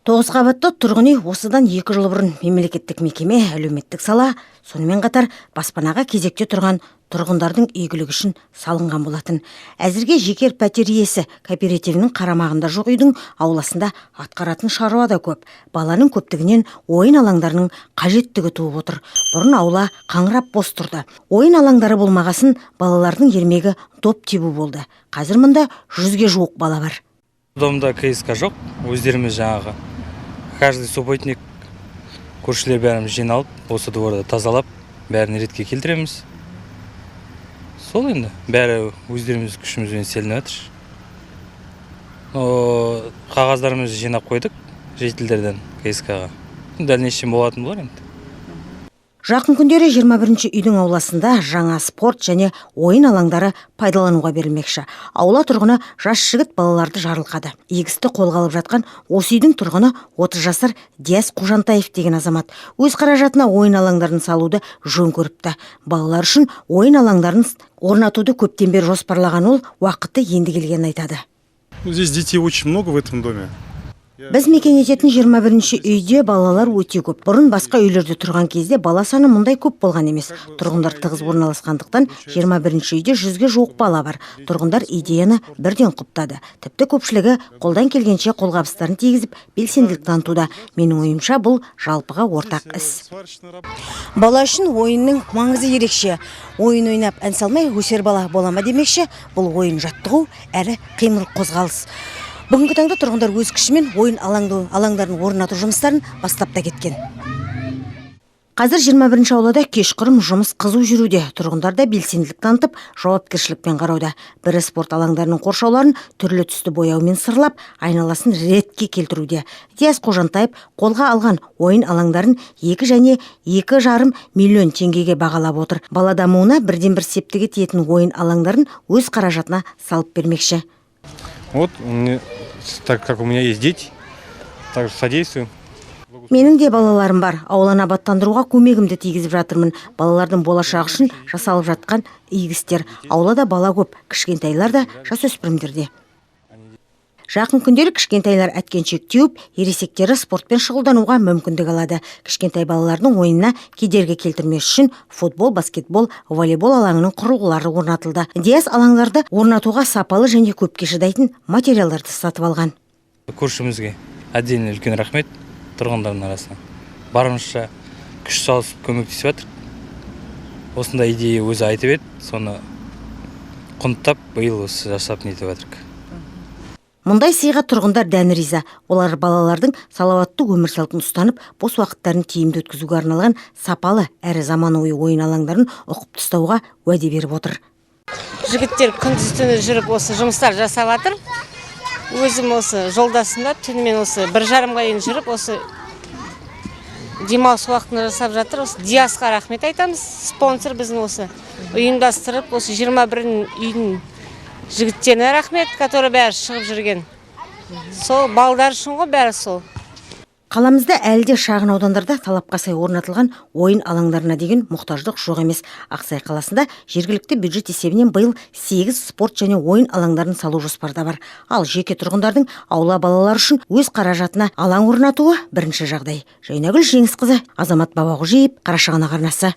Тоғыз қабатты тұрғын үй осыдан 2 жыл бұрын мемлекеттік мекеме, әлеуметтік сала, сонымен қатар баспанаға кезекте тұрған тұрғындардың игілігі үшін салынған болатын. Әзірге жеке пәтер иесі кооперативінің қарамағында жоқ үйдің ауласында атқаратын шаруа да көп. Баланың көптігінен ойын алаңдарының қажеттігі туып отыр. Бұрын аула қаңырап бос тұрды. Ойын алаңдары болмағасын, балалардың ермегі доп тебу болды. Қазір мұнда 100-ге жуық бала бар. Домда КСК жоқ, өздеріміз жаңағы каждый субботник көршілер бәріміз жиналып, осы дворды тазалап, бәрін ретке келтіреміз. Сол енді бәрі өздеріміз күшімізбен істелініп жатыр. Но қағаздарымызды жинап қойдық жительдерден КСК-ға. Дальнейшем болатын болар енді. Жақын күндері 21 үйдің ауласында жаңа спорт және ойын алаңдары пайдалануға берілмекші. Аула тұрғыны жас жігіт балаларды жарылқады. Игі істі қолға алып жатқан осы үйдің тұрғыны 30 жасар Диас Қожантаев деген азамат. Өз қаражатына ойын алаңдарын салуды жөн көріпті. Балалар үшін ойын алаңдарын орнатуды көптен бері жоспарлаған ол уақыты енді келгенін айтады. Ну, здесь детей очень много в этом доме. Біз мекен ететін 21 үйде балалар өте көп. Бұрын басқа үйлерде тұрған кезде бала саны мұндай көп болған емес. Тұрғындар тығыз орналасқандықтан, 21 үйде 100-ге жуық бала бар. Тұрғындар идеяны бірден құптады. Тіпті көпшілігі қолдан келгенше қолғабыстарын тигізіп, белсенділік танытуда. Менің ойымша, бұл жалпыға ортақ іс. Бала үшін ойынның маңызы ерекше. Ойын ойнап, ән салмай өсер бала бола ма демекші, бұл ойын жаттығу әрі қимыл, қозғалыс. Бүгінгі таңда тұрғындар өз күшімен ойын алаңдарын орнату жұмыстарын бастап та кеткен. Қазір 21 аулада кешқұрым жұмыс қызу жүруде. Тұрғындар да белсенділік танытып, жауапкершілікпен қарауда. Бірі спорт алаңдарының қоршауларын түрлі түсті бояумен сырлап, айналасын ретке келтіруде. Диас Қожантаев қолға алған ойын алаңдарын 2 және 2,5 миллион теңгеге бағалап отыр. Бала дамуына бірден бір септігі тиетін ойын алаңдарын өз қаражатына салып бермекші. Вот, мне, так как у меня есть дети, также содействую. Менің де балаларым бар. Ауланы абаттандыруға көмегімді тигізіп жатырмын. Балалардың болашағы үшін жасалып жатқан игі істер. Аулада бала көп, кішкентайлар да, жасөспірімдер де. Жақын күндері кішкентайлар әткеншек теуіп, ересектері спортпен шұғылдануға мүмкіндік алады. Кішкентай балалардың ойынына кедергі келтірмес үшін футбол, баскетбол, волейбол алаңының құрылғылары орнатылды. Диас алаңдарды орнатуға сапалы және көпке шыдайтын материалдарды сатып алған. Көршімізге отдельно үлкен рахмет. Тұрғындардың арасынан барымызша күш салысып, көмектесіп жатыр. Осындай идея өзі айтып еді, соны құнттап, биыл осы жасап нетіп жатырмық. Мұндай сыйға тұрғындар дән риза. Олар балалардың салауатты өмір салтын ұстанып, бос уақыттарын тиімді өткізуге арналған сапалы әрі заманауи ойын алаңдарын ұқыпты ұстауға уәде беріп отыр. Жігіттер күндіз түні жүріп, осы жұмыстар жасап жатыр. Өзім осы жолдасым да түнімен осы 1:30-ға дейін жүріп, осы демалыс уақытында жасап жатыр. Осы Диасқа рахмет айтамыз, спонсор біздің, осы ұйымдастырып, осы 21 үйдің жігіттеріне рахмет, который бәрі шығып жүрген, сол балдар үшін ғой бәрі сол. Қаламызда әлі де шағын аудандарда талапқа сай орнатылған ойын алаңдарына деген мұқтаждық жоқ емес. Ақсай қаласында жергілікті бюджет есебінен биыл 8 спорт және ойын алаңдарын салу жоспарда бар. Ал жеке тұрғындардың аула балалар үшін өз қаражатына алаң орнатуы бірінші жағдай. Жайнагүл Жеңісқызы, Азамат Бабақожиев, Қарашығанақ арнасы.